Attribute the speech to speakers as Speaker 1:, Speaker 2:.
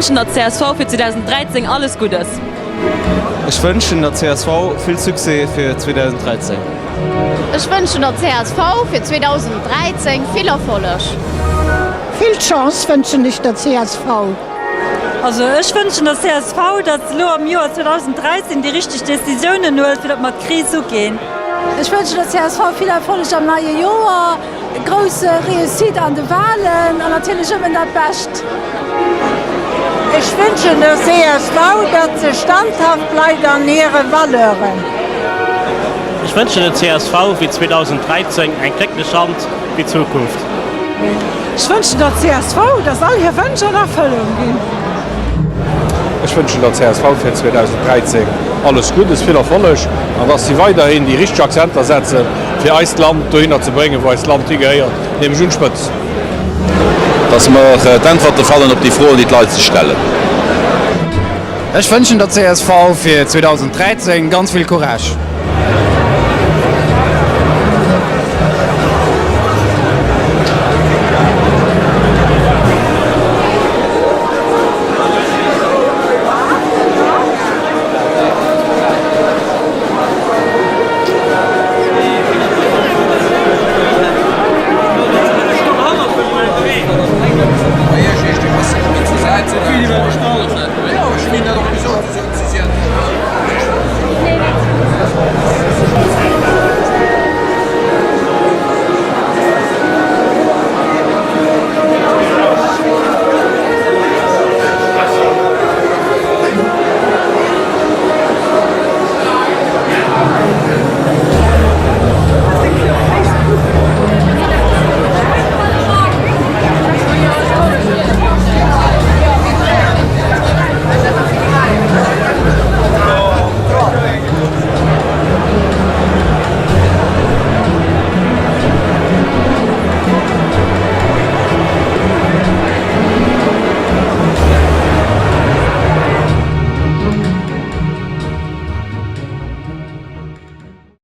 Speaker 1: wënschen der csv fir 2013 alles Guddes.
Speaker 2: Ech wënschen der csv vill Succès fir 2013.
Speaker 3: Ech wënschen der csv fir 2013 vill Erfolleg.
Speaker 4: Vill Chance wënschen ech der csv.
Speaker 5: Also ech wënschen der csv, datt se elo am Joer 2013 déi richteg Décisiounen huelt, fir datt mer d'Kris uginn.
Speaker 6: Ech wënschen der csv vill Erfolleg am neie Joer, grouss Réussite an de Wahlen an natierlech ëmmen dat Bescht.
Speaker 7: Ech wënschen der csv, datt se standhaft bleift an hire Valeuren.
Speaker 8: Ech wënschen der csv fir 2013 eng glécklech Hand fir d'Zukunft.
Speaker 6: Ech wënschen der csv, dass all hir Wënsch an Erfëllung ginn.
Speaker 9: Ech wënschen der csv fir 2013 alles Guddes, vill Erfolleg an dass si weiderhin déi richteg Akzenter setzen, fir eist Land dohinner ze bréngen, wou eist Land higehéiert, nämlech un d'Spëtzt.
Speaker 10: Dass mer d'Äntwerte fannen op déi Froen, déi d'Leit sech stellen.
Speaker 11: Ech wënschen der csv fir 2013 ganz vill Courage.